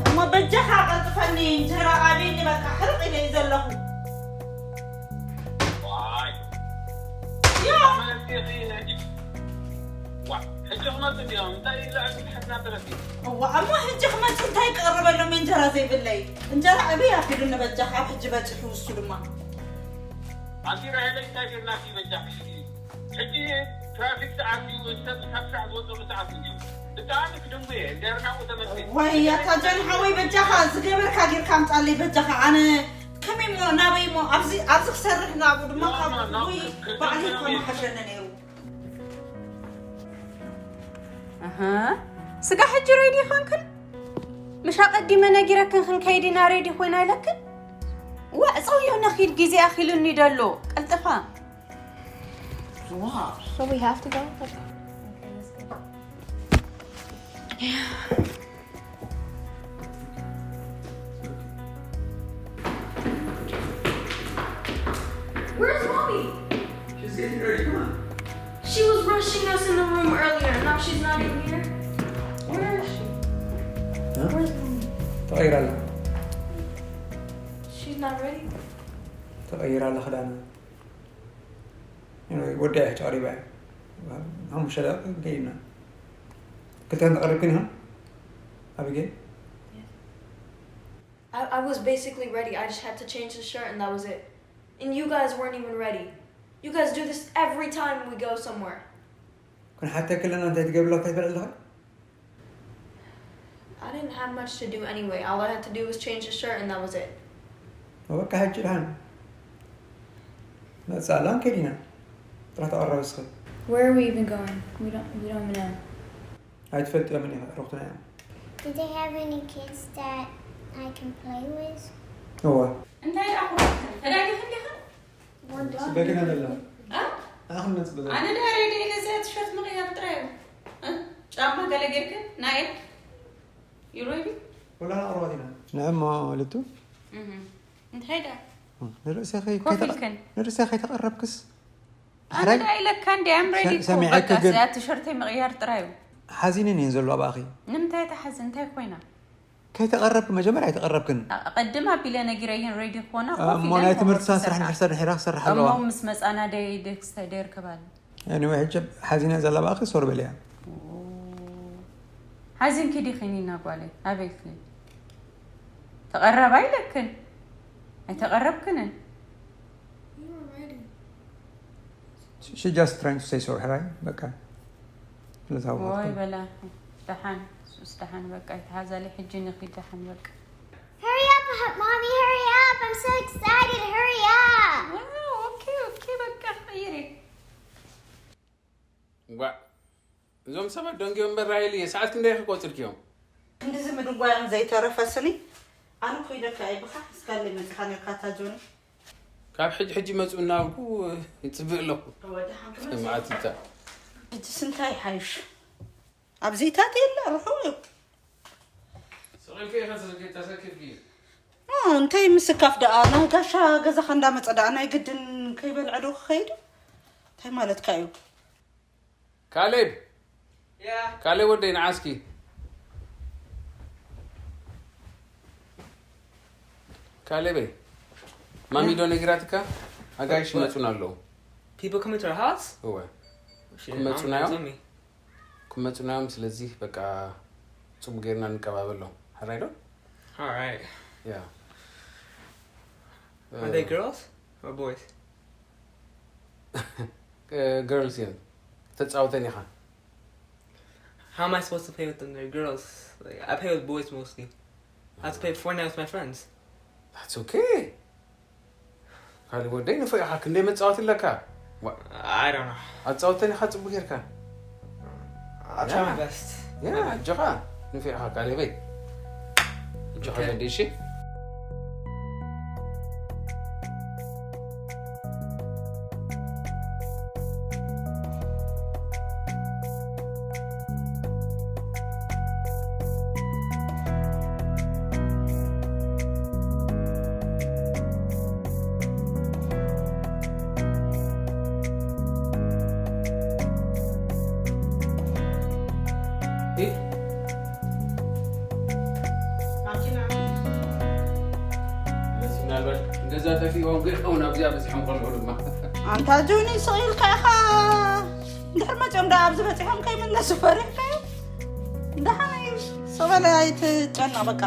እሞ በጃኻ ቀልጥፈኒ፣ እንጀራ ኣብኒ፣ በቃ ሕርቕ ኢለ እዩ ዘለኹ። እዋ፣ እሞ ሕጂ ክመፁ እንታይ ቀረበሎም? እንጀራ ዘይብለይ፣ እንጀራ ኣበይ ኣቢሉ ንበጃኻ? ኣብ ሕጂ በፂሑ፣ እሱ ድማ ኣሲራ ሄለ እንታይ ጌርናኪ በጃኺ? ሕጂ ትራፊክ ሰዓት እዩ፣ ሰብ ካብ ስራሕ ዝወፀሉ ሰዓት እዩ። ብጣዕሚ ክድንጉ እየ፣ እንድሕር ናብኡ ተመልሰ። ወይ ኣታ ጆን ሓወይ፣ በጃኻ ዝገበርካ ጌርካ ኣምፃለይ በጃኻ። ኣነ ከመይ እሞ ናበይ እሞ ኣብዚ ኣብዚ ክሰርሕ ናብኡ ድማ ካብ ውይ ባዕለይ ከመሓሸኒ ነይሩ። ኣሃ፣ ስጋ ሕጂ ሬዲ ኾንክን? ምሽ ኣቐዲመ ነጊረክን ክንከይድ ኢና ሬዲ ኮይና ኢለክን? ዋዕ፣ ጸውዮ ነኺድ፣ ግዜ ኣኺሉኒ ደሎ። ቀልጥፋ። Wow, so we have to go? Where's mommy? She's getting ready, come on. She was rushing us in the room earlier, now she's not even here. Where is she? Huh? Where's mommy? ተቐይራ ኣላ። She's not ready? ተቐይራ ኣላ ክዳና። Anyway፣ ወዲኣ እያ፣ ቀሪባ እያ። ሓሙሽተ ደቂቕ ከይድና። ክልተ ተቐሪብክን ኢኹም? ኣቢጌል? I, I was basically ready. I just had to change the shirt and that was it. And you guys weren't even ready. You guys do this every time we go somewhere. ክንሓተኪ ኣለና፣ እንታይ ትገብሪ ኣለኺ፣ እንታይ ትበልዒ ኣለኺ? I didn't have much to do anyway. All I had to do was change the shirt and that was it. በቃ ሕጂ ደሓን መጻእላን ከዲና ጥራሕ ተቐረብ እስኺ። Where are we even going? We don't, we don't even know. ኣይትፈልጥዮምን ኢኺ፣ ሩኽትና እዮም። Do they have any kids that I can play with? እወ። እንታይ ደኣ ኩሉ ተዳጊኺ እንዲኺ? ጽበግና ደላ። እ? ኣኽን ነጽበ ደላ። ኣነ ደኣ ሬዲ ኢለ እዚኣ ቲሸርት ምቕያር ጥራይ እዩ። እ? ጫማ ገለ ጌርክን? ናይ ኤድ? You ready? ወላ ኣቕርባት ኢና። ንዕሞ ልቱ? እህ። እንታይ ደኣ? ንርእሰኺ ኮፍ ከይተ-፣ ኢልክን? ንርእሰኺ ከይተቐረብክስ? ኣነ ደኣ ኢለካ እንዲ፣ I'm ready እኮ። ሰሚዐኪ በቃ ግን እዚኣ ቲሸርተይ ምቕያር ጥራይ እዩ። ሓዚነን እየን ዘለዋ ብኣኺ። ንምንታይ እታ ሓዚ እንታይ ኮይና? ከይተቐረብኪ መጀመርያ ኣይተቐረብክን። ኣቐድም ኣቢለ ነጊረየን ሬዲ ክኾና ኮፍ እሞ ኢለን ናይ ትምህርቲ ክኾና ስራሕ ክሰርሓ። ንድሕር ሰሪሐ ክሰርሕ እሞ ኣለዋ። ምስ መጻና ደይ-፣ ደክስተ ደይርከባሉ። Anyway፣ ሕጂ ሓዚነ ዘላ ብኣኺ ሶር በልያ። ሓዚንኪ ዲኺ ኒና ጓለይ? ኣበይ ኪ? ተቐረባ ኢለክን። ኣይተቐረብክንን። You were ready. She just trying to say sorry, right? በቃ። ስለዚ ወይ ኣዋጥኩም። በላ፣ ደሓን፣ ሱስ ደሓን፣ በቃ፣ ይተሓዛለይ፣ ሕጂ ንኺድ ደሓን፣ በቃ። Hurry up, h-, mommy, hurry up. I'm so excited. Hurry up. ዋው፣ ኦኬ፣ ኦኬ፣ በቃ፣ ቀይሪ። ዋ፣ እዞም ሰባት ደንጊዮም እምበር ራይል እየ። ሰዓት ክንደይ ክቆጽርክዮም? ክንድዚ ምድንጓዮም ዘይተረፈ ስኒ። ኣነ ኮይደካ እየ ብኻ እስካለይ መጽኻ ነርካ እታ ጆኒ። ካብ ሕጂ ሕጂ መጽኡ እናበልኩ ይጽብእ ኣለኹ። ወደ ሓንክመ መዓት ይታ። ሕጂ ስንታይ ሓይሽ? ኣብዚታት የለ፣ ርሑቕ እዩ። ስቕ ኢልኪ ኢኺ ተሰኪ-፣ ተሰኪፍኪ። እ፣ እንታይ ምስካፍ ደኣ? ናይ ጋሻ ገዛኻ እንዳመጸ ደኣ ናይ ግድን ከይበልዐ ዶ ክኸይድ? እንታይ ማለትካ እዩ? ካሌብ! ያ። ካሌብ ወደይ፣ ንዓ እስኪ። ካሌበይ፣ ማሚ ዶ ነጊራትካ? ኣጋይሽ ይመጹና ኣለዉ። People coming to our house? እወ። Shit, ክመጹና እዮም? Tell me. ክመጹና እዮም። ስለዚ በቃ ጽቡቅ ጌርና ንቀባበሎም። ሕራይ ዶ? All right. ያ። Are they እ፣ girls or boys? እ፣ ገርልስ እዮም። ተጻውተን ኢኻ። How am I supposed to play with them? They're girls. Like, I play with boys mostly. I have to play Fortnite with my friends. That's okay. ካልእ ወደይ ንፉዕ ኢኻ፣ ክንደይ መጻወቲ ኣለካ? ዋ፣ I don't know. ኣጻወተኒ ኢኻ ጽቡቅ ጌርካ። I'll try my best. ያ ኣጆኻ፣ ንፉዕ ኢኻ ካሌበይ። ኣጆኻ Okay. ዘንዴ እሺ። ገዛ ጠፊኦም ገይኦም ናብዚኣ በፂሖም ቆልዑ ድማ ኣንታ ጁኒ ስቕ ኢልካ ኢኻ። እንድሕር መፂኦም ዳ ኣብዚ በፂሖም ከይምለሱ ፈሪሕካ። ደሓን እዩ። ሰበለ ኣይትጨነቕ በቃ።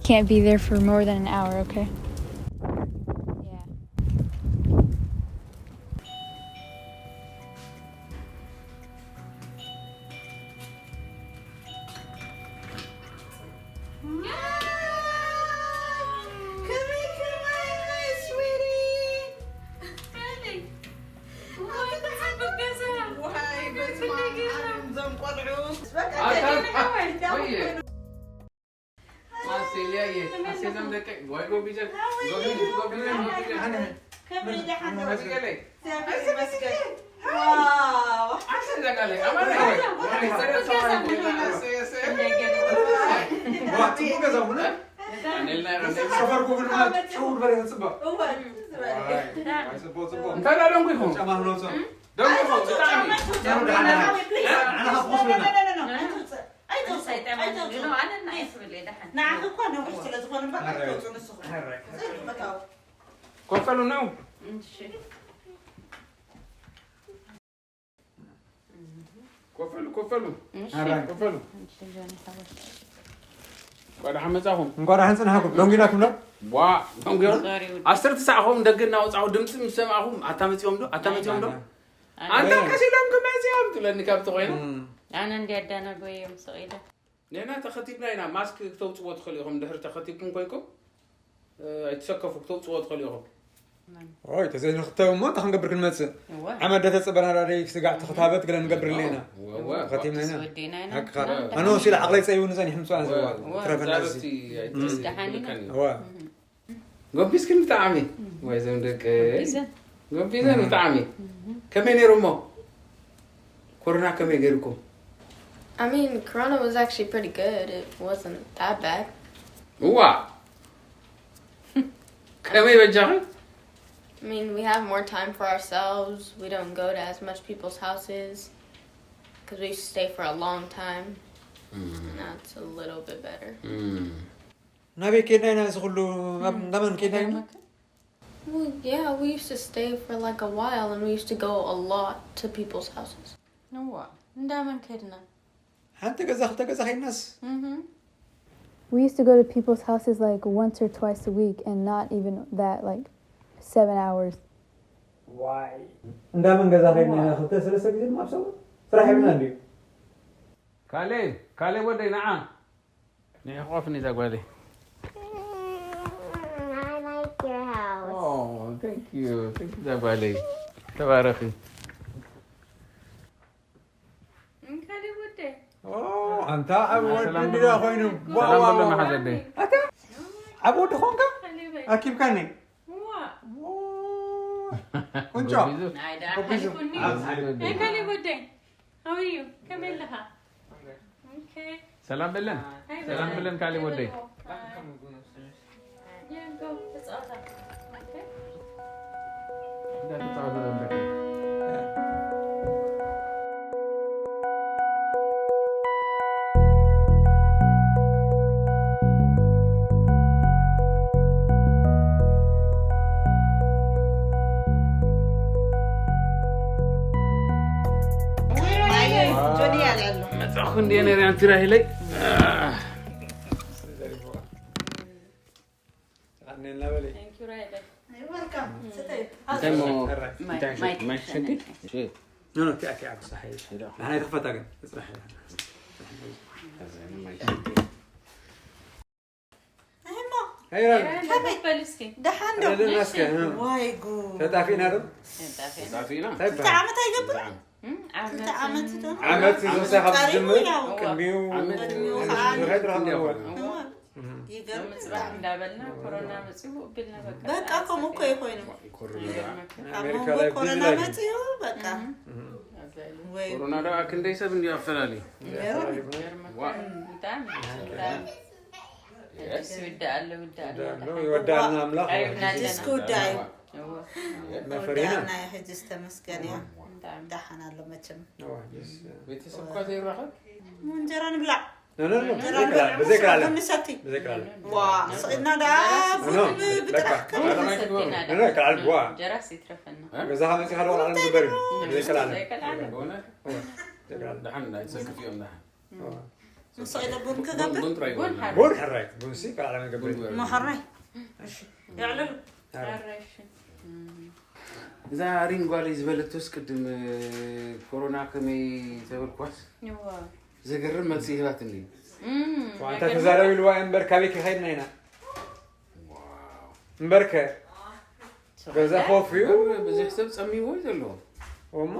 Can't be there for more than an hour, okay? Yeah. እንታይ ደንጉ ይኹም ደንጉ ይኹም ብጣዕሚ ንዓኺ እኳ ነዊሕ ስለ ዝኾነ እምበር ኣይትወፁ ንስኹም። ዘይትፈታው። ኮፈሉ ነው ኮፈሉ ኮፈሉ ኮፈሉ እንኳ ደሓን መጻኹም። እንኳ ደሓን ጽናሕኩም። ደንጒናኩም ዶ? ዋ ደንጉዮም። ዓሰርተ ትስዓ ኹም ደገ እናወጻኹ ድምጺ ምስ ሰማዕኹም ኣታ መጺኦም ዶ ኣታ መጺኦም ዶ ኣንታ ቀሲሎም ክመጺኦም ትብለኒ ካብቲ ኮይኖም። ኣነ እንዲያዳናጎዮም ስቕ ኢለ ንሕና ተኸቲብና ኢና። ማስክ ክተውፅዎ ትኽእሉ ኢኹም። ድሕሪ ተኸቲብኩም ኮይንኩም ኣይትሰከፉ፣ ክተውፅዎ ትኽእሉ ኢኹም። ኦይ ተዘይንኽተብ እሞ እንታይ ክንገብር ክንመፅእ? ዓመት ደተፅበና ዳደይ ስጋዕ ተኽታበት ገለ ንገብር ኣለና። ተኸቲብና ኢና። ሓቅኻ። ኣነ ወሲለ ዓቕለይ ፀይቡኒ ጸኒሑ ምፅዋን ዘዋ ትረፈና እዚ። ጎቢዝክን ብጣዕሚ ወይ ዘም ደቂ ጎቢዘን ብጣዕሚ። ከመይ ነይሩ እሞ ኮሮና ከመይ ገይርኩም? I mean, Corona was actually pretty good. It wasn't that bad. እዋ ከመይ በጃኺ? I mean, we have more time for ourselves. We don't go to as much people's houses because we used to stay for a long time. Now it's a little bit better. ናበይ ከድና ኢና እዚ ኩሉ? ናብ እንዳመን ከድና ኢና? Well, yeah, we used to stay for like a while and we used to go a lot to people's houses. እዋ እንዳመን ከድና? ሓንቲ ገዛ ክልተ ገዛ ከይድናስ? We used to go to people's houses like once or twice a week and not even that, like seven hours. ዋይ እንዳመን ገዛ ከይድና ኢና ክልተ ሰለስተ ግዜ ድማ ኣብ ሰሙን ስራሕ የብልና እንድዩ። ካሌብ ካሌብ ወደይ ንዓ ንሕቆፍኒ እዛ ጓለይ። I like your house. Oh, thank you. Thank you እዛ ጓለይ። ተባረኺ። እንካሊ ወደይ ኣንታ ኣብ ወዲ እንድዳ ኮይኑ ሰላም በሎ መሓዘደይ። ኣታ ኣብ ወዲ ኾንካ ኣኪብካኒ። ቁንጮ እንካሊ ወደይ ኣበዩ ከመይ ኣለኻ? ሰላም በለን ሰላም በለን ካሊ ወደይ። Go ተጻወታ። Okay። እንዳተጻወተ ነበር። ጆኒ ያለ ያለው መጻኹ እንዲየ ነሪ ኣንቲ ራሂለይ። ተቐኒልና በሊ። Thank you ራይደ። Welcome። ስተይ። እንታይ እሞ ሕራይ። እንታይ ማይ- ማይ ትሰቲ? ኖ ኖ ኪኣ ኪኣ ብሳሐ። ኣነ ተፈታ ግን ጽራሕ። እሞ ሄራ ከመይ በል እስኪ። ደሓን ዶ? ረድና እስከ። ዋይ ጉድ። ተጣፊና ዶ? ተጣፊና። ታይ ክልተ ዓመት ኣይገብር? እም፣ ክልተ ዓመት ዓመት ዶ? ዓመት ዝወሰኻ ቀሪቡ ዝጅምር ያው። ቅድሚኡ ቅድሚኡ ከዓ ዝረኸድ ረኸብዎ። ይገርም ምፅባሕ እንዳበልና ኮሮና መፅኡ እብልና በቃ በቃ ከምኡ እኮ ይኮይኑ። ኮሮና ይገርመካ። ኣብ ኣሜሪካ መንጎ ላይ ኮሮና ብዙ ላይ መፅኡ በቃ ወይ ኮሮና ዶ ክንደይ ሰብ እንዲ ኣፈላሊ ይገርም። ይገርመካ። ብጣዕሚ ብጣዕሚ። ሕጂስ ይውዳእ ኣሎ ይውዳእ ኣሎ። ይወዳልና ኣምላኽ። ቀሪብና ኣለና። እስኪ ውዳዩ እወ። መፈሪና ወዳና ሕጂ ዝተመስገን እያ። ብጣዕሚ። ደሓን ኣሎ መቸም። እዋ፣ ጅስ፣ ቤተሰብ እኳ ዘይራኸብ እንጀራ ንብላዕ። ኖ፣ ኖ፣ ኖ፣ ብዘይ ክላለ፣ ብዘይ ክላለ። ቡን ንሰቲ። ብዘይ ክላለ። ዋ ስእና ዳ ቡን ኖ፣ ብጥራሕ በቃ። ከመይ ሰቲና ኖ፣ ኖ፣ ክላለ፣ ዋ። እንጀራስ ይትረፈና። ገዛኻ መፂኻ ዶ ክላለ ንግበር እዩ። ብዘይ ክላለ። በእውነት ብዘይ ክላለ። ደሓን ኣይትሰክፍዮም ደሓን። እዋ። ንስቕ ኢለ ቡን ክገብር። ቡን ጥራይ ቡን ይበሉ። ሓር- ቡን ሕራይ፣ ቡንሲ ክላለ መገብር። ቡን ይበሉ። መሐራይ የዕልሉ። ሓረሽ። እዛ ሪን ጓለይ ዝበለቶስ ቅድም ኮሮና ከመይ ተበልኳስ እዋ። ዘገርም መልሲ ይህባትኒ። እም፣ ዋንታ ተዛረቢ ልዋ እምበር ካበይ ከኸድና ኢና። እምበርከ ገዛ ኮፍ እዩ። ብዙሕ ሰብ ጸሚዎ እዩ ዘሎ። እሞ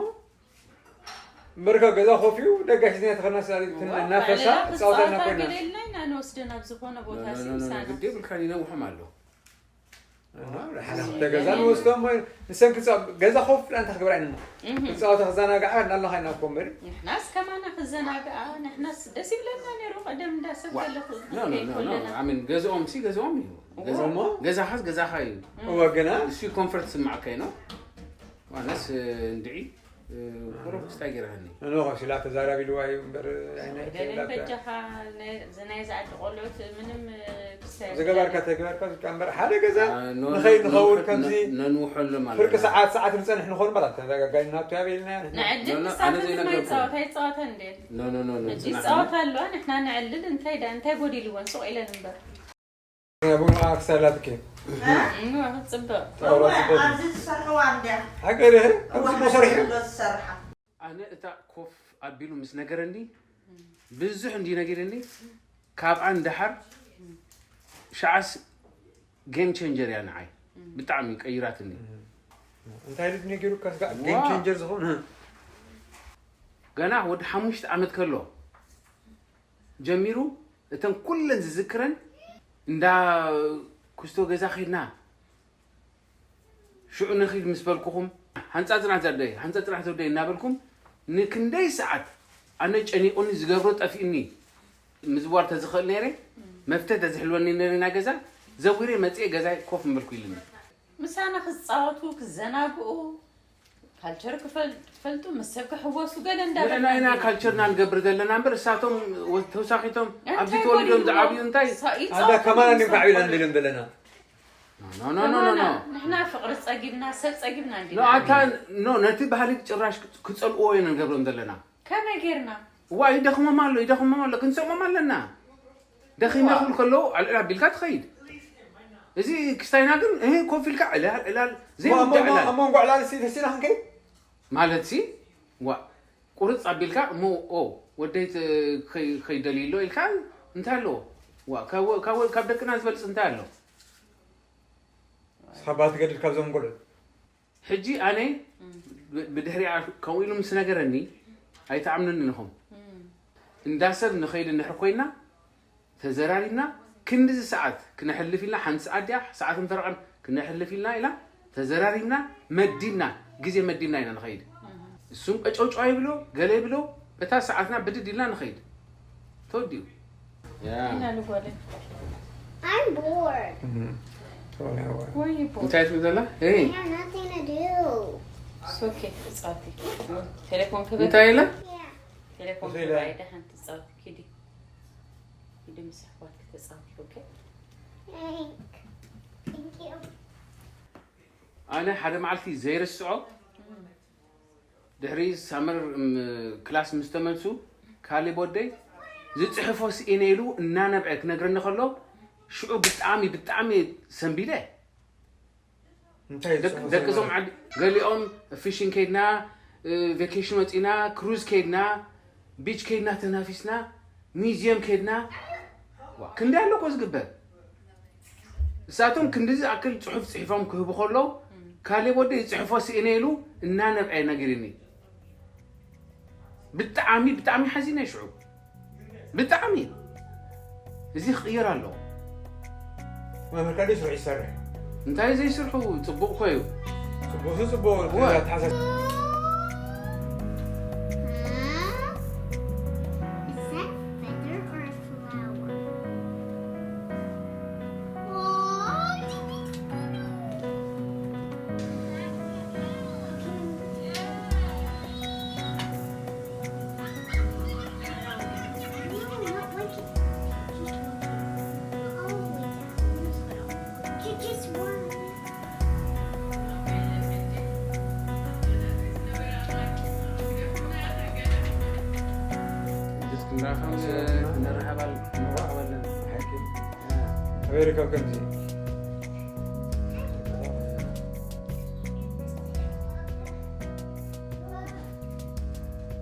እምበርከ ገዛ ኮፍ እዩ። ደጋሽ ዜና ተኸድና ሳሪ እናፈሳ ጻወታ እናኮይና። ገሌልና ኢና ንወስደን ኣብ ዝኾነ ቦታ ኖ፣ ኖ፣ ኖ፣ ኖ፣ ሲምሳና። ግዲ የብልካን ይነውሖም ኣሎ። ሓላፍተ ገዛ ንወስዶም ወይ ንሰን ክጻ ገዛ ኮፍ ኢላ እንታይ ክገብራ ኢና። ክጻወታ ክዘናግዓ እናለኻ ኢና እኮ እምበሪ። ንሕናስ ከማና ክዘናግዓ ንሕናስ ደስ ይብለና ነይሩ። ቀደም እንዳሰብ ዋ። ዘለኹ ኖ፣ ኖ፣ ኖ፣ ኖ። ኣሚን ገዛኦም ሲ ገዛኦም እዩ። ገዛ- እሞ ገዛኻስ ገዛኻ እዩ። እወ ግና እሱ ኮንፈርት ስማዕካይ ነው። ዋናስ እንድዒ ቁሩብ ክስታይ ገይረሃኒ። ኖ ሲላ ተዛራቢ ልዋ እዩ እምበር ኣይናይ ገሌ በጃኻ ናይ- እዚ ናይ ዝዓዲ ቆልዑት ምንም ክስታይ ዝገባርካ ተግባርካ ዝቃ እምበር ሓደ ገዛ ኖ፣ ንኸይድ ኖ፣ ንኸውን ኖ፣ ከምዚ ነንውሖሎም ኣለና። ፍርቂ ሰዓት ሰዓት ንፀንሕ ንኸውን በላ ተዘጋጅና ቱ ያበልና ንዕድል ኖ፣ ኖ፣ ንሳት ኣነ ድማ ዘይነገርኩ። ይፃወታ ይፃወታ እንዴ ኖ፣ ኖ፣ ኖ፣ ኖ፣ ሕጂ ጽናሕ። ይፃወታ ኣለዋ። ንሕና ንዕድል እንታይ ዳ እንታይ ጎዲልወን ሱቕ ኢለን እምበር ቡና ክሳላትኪ እሞ ክፅብቕ ጸውራ ጽቡቅ ኣብዚ ዝሰርሕዋ እንድያ ሃገር ከምዚ መሰርሒ ዶ ዝሰርሓ ኣነ እታ ኮፍ ኣቢሉ ምስ ነገረኒ ብዙሕ እንዲ ነጊርኒ ካብኣ ንደሓር ሸዓስ ጌም ቸንጀር እያ ንዓይ ብጣዕሚ ቀይራትኒ። እንታይ ልድ ነጊሩካ ስጋ ዋ። ጌም ቸንጀር ዝኾነ ገና ወዲ ሓሙሽተ ዓመት ከሎ ጀሚሩ እተን ኩለን ዝዝክረን እንዳ ኩስቶ ገዛ ኸድና ሽዑ ንኺድ ምስ በልኩኹም ሓንፃ ፅናሕ ዘርደይ ሓንፃ ፅናሕ ዘርደይ እናበልኩም ንክንደይ ሰዓት ኣነ ጨኒቑኒ ዝገብሮ ጠፊእኒ ምዝዋር ተዝኽእል ነይረ መፍትሒ ተዝሕልወኒ ነይረ ና ገዛ ዘዊረ መፅኤ ገዛይ ኮፍ ምበልኩ ኢልኒ። ምሳና ክፃወቱ ክዘናግኡ ካልቸር ክፈል- ክፈልጡ ምስ ሰብ ክሕወሱ ገለ ንሕና ኢና እንዳበልና ካልቸርና ንገብር ዘለና እምበር እሳቶም ወ- ተውሳኺቶም ኣብዚ እንታይ ተወሊዶም ጎዲልዎም? ዝዓብዩ እንታይ ሳ- ይፃወቱ ኣንዳ ከማና ምስ እንዲም ሰብ ካዕቢላ ክፈልጡ። እንዲሎም ዘለና ኖ ኖ ኖ ኖ ኖ ንሕና ፍቕሪ ፀጊብና ሰብ ፀጊብና እንዲ ኖ ኣታ ኖ ነቲ ባህሊ ጭራሽ ክፀልእዎ ኢና ንገብሮም ዘለና። ከመይ ጌርና ዋ ይደኽሞም ኣሎ ይደኽሞም ኣሎ ክንሰሞም ኣለና። ደኺመ ክብል ከለዉ ኣልዕል ኣቢልካ ትኸይድ። እዚ ክስታይና ግን እ ኮፍ ኢልካ ዕላል ዕላል እሞ- እሞ- ዘይውዳእ ዕላል ኣብ መንጎ ዕላል ሲ ተሲና ክንከይድ ማለት ሲ ዋ ቁርፅ ኣቢልካ እሞ ኦ ወደይ ተ- ከይ- ከይደልዩ ኣሎ ኢልካ እንታይ ኣለዎ? ዋ ካብ ወ- ካብ ወ- ካብ ደቅና ዝበልፅ እንታይ ኣሎ? ስኻ ባል ትገድል ካብዞም ቆልዑ ሕጂ ኣነ ብ- ብድሕሪኣ ከምኡ ኢሉ ምስ ነገረኒ ኣይትኣምኑኒ ንኹም እንዳ ሰብ ንኸይድ እንድሕር ኮይና ተዘራሪብና ክንድዚ ሰዓት ክነሕልፍ ኢልና ሓንቲ ሰዓት ድያ ሰዓትን ፈረቓን ክነሕልፍ ኢልና ኢላ ተዘራሪብና መዲብና ግዜ መዲብና ኢና ንኸይድ። እሱም ቀጨውጫው ይብሎ ገለ ይብሎ እታ ሰዓትና ብድድ ኢልና ንኸይድ ተወዲኡ። ኢና ንጓለ I'm bored. ወይ ይቦ እንታይ ትብል ዘላ? Hey. I have nothing to do. It's okay. ትጻወቲ። ቴሌፎን ክበል። እንታይ ኢላ? Yeah. ቴሌፎን እንታይ ኢላ? ክበል። ኣይደ ሓንቲ ትጻወቲ። ኪዲ። ኪዲ ምስ ኣሕዋትኪ ተጻወቲ። Okay? Thank you. ኣነ ሓደ መዓልቲ ዘይርስዖ፣ ድሕሪ ሳመር፣ ም፣ ክላስ ምስ ተመልሱ፣ ካሌብ ወደይ ዝጽሕፎ ስኢነ ኢሉ እናነብዐ ክነግረኒ ከሎ፣ ሽዑ ብጣዕሚ፣ ብጣዕሚ ሰንቢደ። እንታይ ደቅ-፣ ዝጽሕፎ ደቂ ስኢነ? እዞም ዓዲ፣ ገሊኦም ፊሽን ከይድና፣ እ፣ ቬኬሽን ወጺና፣ ክሩዝ ከይድና፣ ቢች ከይድና ተናፊስና፣ ሚዝየም ከይድና፣ ዋ፣ ክንደይ ኣሎ እኮ ዝግበር። እሳቶም ክንዲ ዝኣክል ጽሑፍ ጽሒፎም ክህቡ ከለዉ፣ ካሌብ ወደይ ይጽሕፎ ስኢነ ኢሉ እናነብዐ ነጊሩኒ። ብጣዕሚ፣ ብጣዕሚ ሓዚነ ሽዑ። ብጣዕሚ። እዚ ክቕየር ኣለዎ። መምህር ቀዲስ ርዑይ ይሰርሕ። እንታይ ዘይስርሑ? ጽቡቕ እኮ እዩ። ጽቡቕ፣ ጽቡቕ እወ። ኣተሓሳስ- Huh? Is that feather or a flower? Oh, no, not like it. Just all the way down. Ju-, just one. ሕጅስ ክንራኸብ ክንራኸብ ኣል-፣ ክንራኸብ ኣለና። ሓቂ። ኣበይ ርከብ ከምዚ?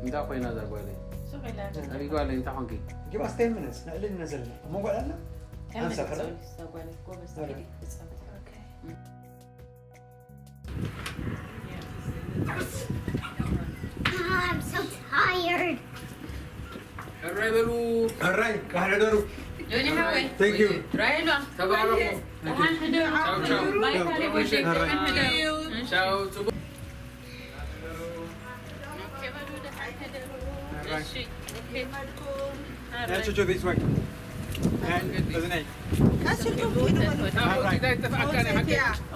እንታይ ኮይና እዛ ጓለይ? ሱቕ ኢላ። ኣበይ ጓለይ እንታይ ኾንኪ? Give us ten minutes። ነዕልል ኢና ዘለና። እሞ ጓል ኣላ? ከመይ ኣንሳ ትጸውሪ ከላ? እዛ ጓለይ? ጎበዝ ኣረ። ኪዲ ትጻወቲ። Okay. I'm so tired. ሕራይ በሉ። ሕራይ፣ ካሕደሩ። ዮኒ ሓወይ። Thank you። ራይሎ። ተባረኹ። ደሓን ሕደሩ። ቻው፣ ቻው። ባይ ካሌብ ወደይ። ሕራይ። ደሓን ሕደሩ። ቻው፣ ጽቡቕ። ኦኬ በሉ፣ ደሓን ሕደሩ። ሕራይ። እሺ፣ ኦኬ። Now to do this way. And እዝነይ። ቀስ ኢልኩም ኪዱ በሉ። ሕራይ።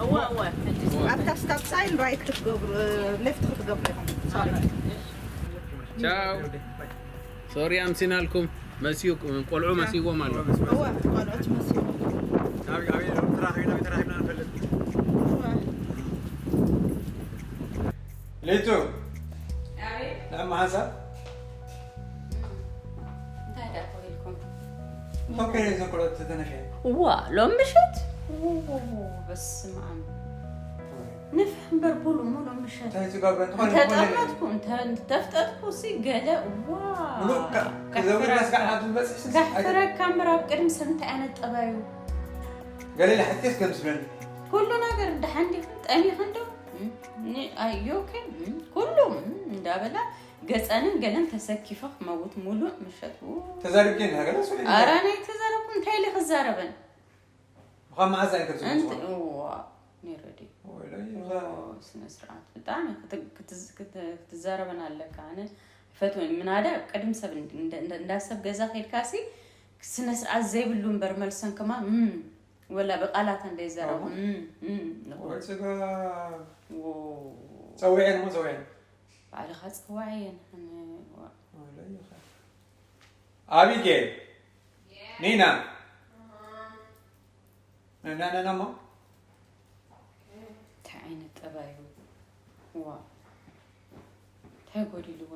እዋ፣ እዋ። ኣብታ ስታፕ ሳይን ራይት ክትገብሩ፣ ሌፍት ክትገብሩ ኢኹም። ሶሪ። ቻው። ሶሪ ኣምሲናልኩም። መስዩ፣ ቆልዑ መስይዎም ኣሎ። እወ፣ ቆልዑት መስዩ። ኣበይ፣ ኣበይ ተራኺብና፣ ኣበይ ተራኺብና ንፈልጥ። እወ። ሌቱ። ኣበይ? ንዕማ ሓንሳብ? እንታይ ደኣ ተባሂልኩም? እንቶም ከይደ እዞም ቆልዑት ተተነፈ። እዋ፣ ሎም ምሸት? ዎ፣ በስመ ኣብ። ንፍሕ እምበር በሉ እሞ ሎም ምሸት። እንታይ ዝገብረ? እንተኾነ እንተጠመትኩ፣ እንተ-፣ እንተፍጠጥኩ ሲ ገለ፣ ዋ። ሙሉእ ካ-፣ ከሕፍረካ። ዘውር መስጋዕ ናብ ዝበጽሕ ስንስ ከሕፍረካ እምበር ኣብ ቅድሚ ሰብ እንታይ ዓይነት ጠባዩ? ገለ ኢለ ሓቲተስ ከም ዝብለኒ። ኩሉ ነገር ደሓን ዲኽን? ጠሚኽን ዶ? እም፣ ኒ-፣ ኣይ፣ ዩ ኦኬ? እም፣ ኩሉ፣ እም፣ እንዳበላ ገጸንን ገለን ተሰኪፈ ክመውት ሙሉእ ምሸት። ው። ተዛሪብኪ እንዳ ገለ ሱሪ። ኣረ፣ ናይ ተዛረብኩ እንታይ ኢለ ክዛረበን? ብኻብ መዓዝ ኣይከም ዝመጽዋ? እንቲ-፣ እዋ፣ ኔረዲ። ወይ ለይ፣ ኦ፣ ስነ ስርዓት። ብጣዕሚ ክት-፣ ክትዝ-፣ ክት-፣ ክትዛረበን ኣለካ። ኣነ ፈትወን ምናዳ ቅድም ሰብ እንድ-፣ እንደ-፣ እንደ-፣ እንዳ ሰብ ገዛ ከይድካሲ ስነ ስርዓት ዘይብሉ እምበር መልሰን ከማ፣ እም፣ ወላ ብቃላት እንደ ይዛረቡ፣ ኣዎ። እም፣ እም፣ ንኹ። ወይ ጽጋ-፣ ዎ። ጸውዐን እሞ ጸውዐን። ባዕልኻ ጸዋዕ እየን፣ ኣነ፣ ዋ። ወይ ለይ፣ ይኸ-፣ ኣቢጌል፣ ኒና። ና፣ ና፣ ና፣ ና፣ እሞ። እንታይ ዓይነት ጠባይ እዩ? ዋ። እንታይ ጎዲልዋ?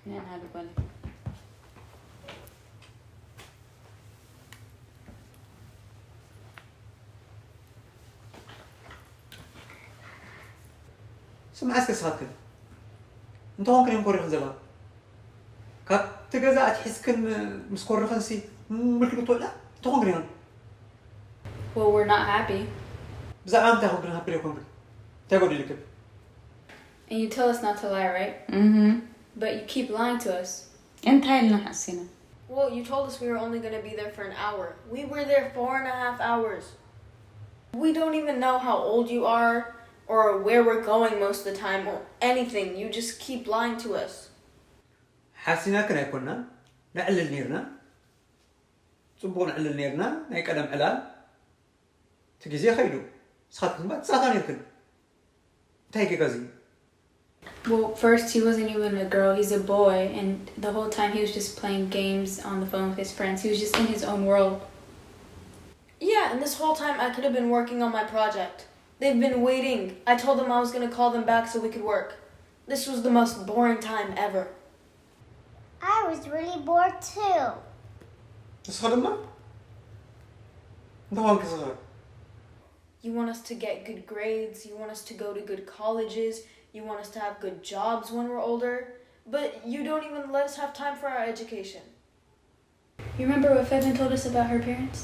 ናይ ናሉ ጓል። ስምዓ እስከ ንስኻትክን። እንተኾንክን እዮም ኮሪኽን ዘለዋ። ካብቲ ገዛ ኣትሒዝክን ምስ ኮርኽንሲ ምልክን ክትወልዳ እንተኾንክን እዮም። Well, we're not happy. ብዛዕባ እንታይ ኮንክን ሃቢ ዘይኮንክን? እንታይ ጎዲልክን? And you tell us not to lie, right? Mm-hmm. But you keep lying to us. እንታይ ኢልና ሓሲና? Well, you told us we were only gonna be there for an hour. We were there four and a half hours. We don't even know how old you are or where we're going most of the time or anything. You just keep lying to us. ሓሲናክን ኣይኮንና፣ ነዕልል ኔርና። ጽቡቕ ነዕልል ኔርና፣ ናይ ቀደም ዕላል። እቲ ግዜ ኸይዱ፣ ንስኻትክን ድማ ትጻወታ ነይርክን። እንታይ ጌጋ እዚ? Well, first, he wasn't even a girl, he's a boy, and the whole time he was just playing games on the phone with his friends. He was just in his own world. Yeah, and this whole time I could have been working on my project. They've been waiting. I told them I was going to call them back so we could work. This was the most boring time ever. I was really bored too. ንስኻ ድማ እንታይ ኾንክ ዝኽር? You want us to get good grades, you want us to go to good colleges, you want us to have good jobs when we're older, but you don't even let us have time for our education. You remember what Fevin told us about her parents?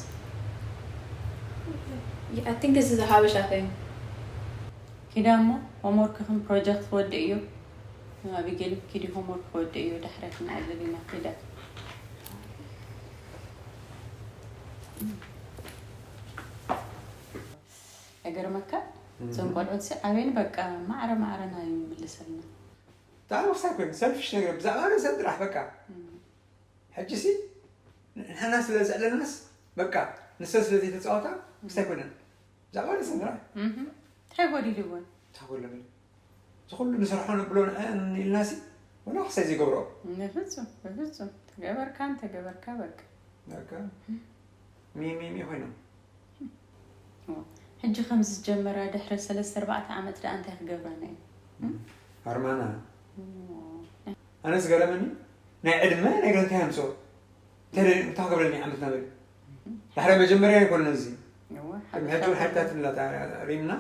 Yeah, I think this is a Habesha thing. ኪዳ እሞ ሆምወርክኽን ፕሮጀክት ክወድእ እዩ። ኣቢጌል ኪዲ ሆምወርክ ክወድእ እዩ፣ ድሕሪ ክንዕልል ኢና። ኪዳ ኣይገርመካ? እዞም ቆልዑት ሲ ዓብየን በቃ ማዕረ ማዕረና እዩ ይምልሰልና። ብጣዕሚ ክሳይ ኮይኑ ሰልፊሽ ነገር ብዛዕባ ርእሰን ጥራሕ በቃ። ሕጂ ሲ ንሕና ስለ ዘዕለልናስ በቃ ንሰን ስለ ዘይተፃወታ ክሳይ ኮይነን ብዛዕባ ርእሰን ጥራሕ። እህ፣ እንታይ ጎዲልወን? እንታይ ጎሎምን እዚ ኩሉ ንሰርሖ ነብሎ ንዐን ኢልና ሲ ወላ ክሳይ ዘይገብሮ። በፍጹም በፍጹም። ተገበርካ እንተገበርካ በቃ። በቃ ሚሚሚ ኮይኖም። ሕጂ ከምዚ ዝጀመራ ድሕሪ ሰለስተ ኣርባዕተ ዓመት ደኣ እንታይ ክገብረና እዩ? ሃርማና ኣነ ዝገረመኒ ናይ ዕድመ ነገር እንታይ ኣምፅኦ እንታይ እንታይ ክገብረኒ ዓመት ናበል ዳሕራይ መጀመርያ ኣይኮነን እዚ ቅድሚ ሕጂ እውን ሓይልታት እናተሪምና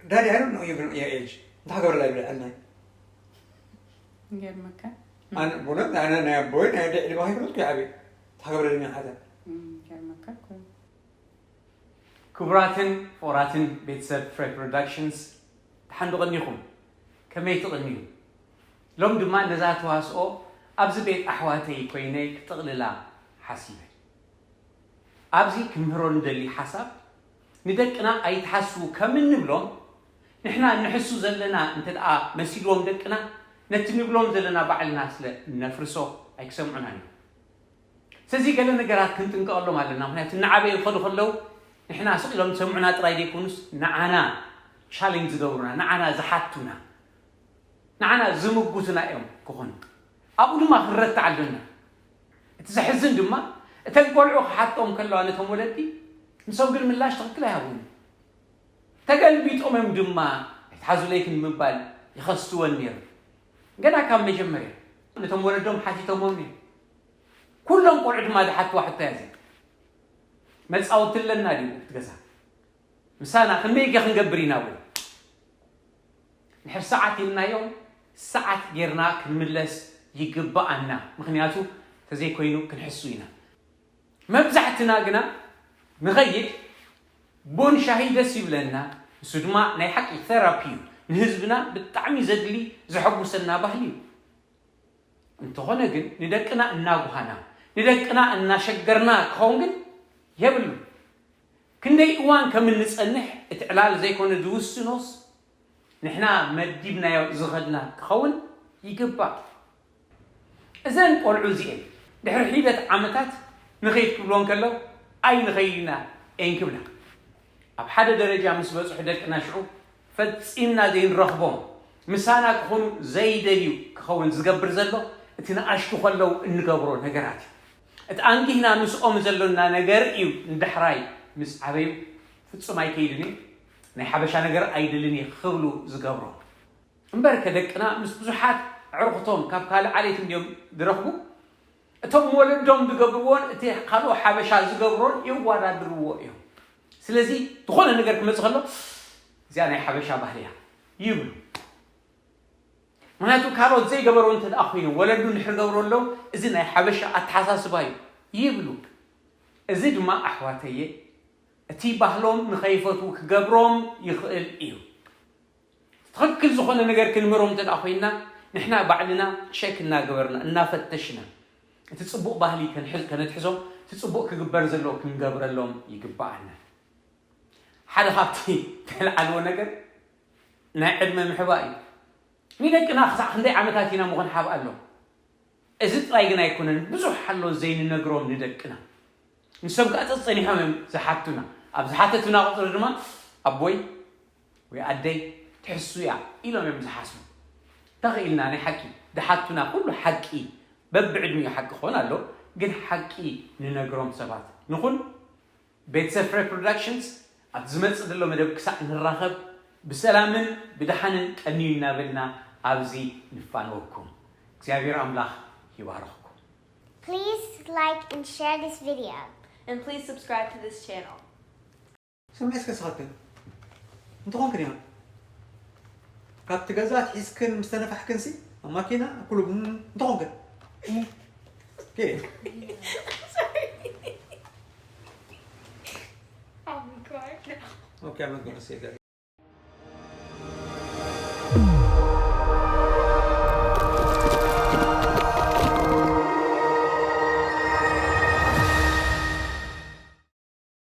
ዳዲ ኣይ ዶንት ኖ ኢቨን ዮር ኤጅ እንታይ ክገብረላ ይብል ዕድመ ይገርመካ። ኣነ ብእውነት ኣነ ናይ ኣቦይ ናይ ኣደ ዕድመ ከይፈለጥኩ ይዓብየ እንታይ ክገብረለኒ ሓደ እም፣ ይገርመካ እኮ እዩ። ክቡራትን ፍቑራትን ቤተሰብ ፍሬ ፕሮዳክሽንስ ደሓን ዶ ቀኒኹም? ከመይ ትቕንዩ? ሎም ድማ ነዛ ተዋስኦ ኣብዚ ቤት ኣሕዋተይ ኮይነ ክጥቕልላ ሓሲበ። ኣብዚ ክምህሮ ንደሊ ሓሳብ ንደቅና ኣይትሓስዉ ከም እንብሎም ንሕና ንሕሱ ዘለና እንተ ደኣ መሲልዎም ደቅና ነቲ ንብሎም ዘለና ባዕልና ስለ እነፍርሶ ኣይክሰምዑናን እዮም። ስለዚ ገለ ነገራት ክንጥንቀቐሎም ኣለና። ምክንያቱ እናዓበዩ ክኸዱ ከለዉ ንሕና ስቕ ኢሎም ዝሰምዑና ጥራይ ዘይኮኑስ ንዓና ቻሌንጅ ዝገብሩና፣ ንዓና ዝሓቱና፣ ንዓና ዝምጉቱና እዮም ክኾኑ። ኣብኡ ድማ ክንረትዕ ኣለና። እቲ ዘሕዝን ድማ እተን ቆልዑ ክሓትኦም ከለዋ ነቶም ወለዲ ንሶም ግን ምላሽ ትኽክል ኣይሃብውን። ተገልቢጦም እዮም ድማ ኣይትሓዙለይክን ብምባል ይኸስወን ነይሮም። ገና ካብ መጀመርያ ነቶም ወለዶም ሓቲቶሞም ነይሮም። ኩሎም ቆልዑ ድማ ዝሓትዋ ሕቶ እያ እዚኣ። መጻወቲ ኣለና ድዩ እቲ ገዛ? ምሳና ክንደይ ከ ክንገብር ኢና? ወይ ንሕር ሰዓት ኢልናዮም ሰዓት ጌርና ክንምለስ ይግብኣና። ምኽንያቱ ተዘይኮይኑ ክንሕሱ ኢና። መብዛሕትና ግና ንኸይድ ቡን ሻሂ ደስ ይብለና። ንሱ ድማ ናይ ሓቂ ቴራፒ እዩ። ንህዝብና ብጣዕሚ ዘድሊ ዘሐጉሰና ባህሊ እዩ። እንተኾነ ግን ንደቅና እናጉሃና ንደቅና እናሸገርና ክኸውን ግን የብሉን። ክንደይ እዋን ከም እንጸንሕ እቲ ዕላል ዘይኮነ ዝውስኖስ ንሕና መዲብናዮ ዝኸድና ክኸውን ይግባእ። እዘን ቆልዑ እዚኤን ድሕሪ ሒደት ዓመታት ንኸይድ ክብልወን ከለዉ ኣይንኸይድ ኢና እየን ክብላ። ኣብ ሓደ ደረጃ ምስ በጽሑ ደቅና ሽዑ ፈጺምና ዘይንረኽቦም ምሳና ክኾኑ ዘይደልዩ ክኸውን ዝገብር ዘሎ እቲ ንኣሽቱ ከለዉ እንገብሮ ነገራት እዩ። እቲ ኣንጊህና ምስኦም ዘሎና ነገር እዩ ንዳሕራይ ምስ ዓበዩ ፍጹም ኣይከይድን እየ፣ ናይ ሓበሻ ነገር ኣይደልን እየ ክብሉ ዝገብሮም። እምበርከ ደቅና ምስ ብዙሓት ኣዕሩኽቶም ካብ ካልእ ዓሌት እንድዮም ዝረኽቡ፣ እቶም ወለዶም ዝገብርዎን እቲ ካልኦ ሓበሻ ዝገብሮን የዋዳድርዎ እዮም። ስለዚ ዝኾነ ነገር ክመጽእ ከሎ እዚኣ ናይ ሓበሻ ባህሊ እያ ይብሉ። ምክንያቱ ካልኦት ዘይገበሮ እንተ ደኣ ኮይኑ ወለዱ እንድሕር ገብሮ ኣለዉ እዚ ናይ ሓበሻ ኣተሓሳስባ እዩ ይብሉ። እዚ ድማ ኣሕዋተየ እቲ ባህሎም ንኸይፈትዉ ክገብሮም ይኽእል እዩ። ትኽክል ዝኾነ ነገር ክንምህሮም እንተ ደኣ ኮይንና ንሕና ባዕልና ቸክ እናገበርና እናፈተሽና እቲ ጽቡቕ ባህሊ ከነትሕዞም እቲ ጽቡቕ ክግበር ዘለዎ ክንገብረሎም ይግብኣና። ሓደ ካብቲ ተልዓልዎ ነገር ናይ ዕድመ ምሕባእ እዩ። ንደቅና ክሳዕ ክንደይ ዓመታት ኢና ምኾን ሓብኣሎም? እዚ ጥራይ ግን ኣይኮነን፣ ብዙሕ ኣሎ ዘይንነግሮም ንደቅና። ንሶም ከዓ ጸጸኒሖም እዮም ዝሓቱና። ኣብ ዝሓተቱና ቁፅሪ ድማ ኣቦይ ወይ ኣደይ ትሕሱ እያ ኢሎም እዮም ዝሓስቡ። ተኽኢልና ናይ ሓቂ ድሓቱና ኩሉ ሓቂ በብዕድሚኡ ሓቂ ክኾን ኣሎ፣ ግን ሓቂ ንነግሮም ሰባት ንኹን። ቤተሰብ ፍሬ ፕሮዳክሽንስ ኣብ ዝመጽእ ዘሎ መደብ ክሳዕ ንራኸብ ብሰላምን ብድሓንን ቀንዩ እናበልና ኣብዚ ንፋነወኩም። እግዚኣብሔር ኣምላኽ ይባርኽኩም። Please like and share this video. And please subscribe to this channel. ስምዒ እስከ ስኸክን እንተኾንክን እያ ካብቲ ገዛ ትሒዝክን ምስ ተነፋሕክንሲ ኣብ ማኪና ኩሉ እንተኾንክን I'm crying. Okay, I'm not gonna say that.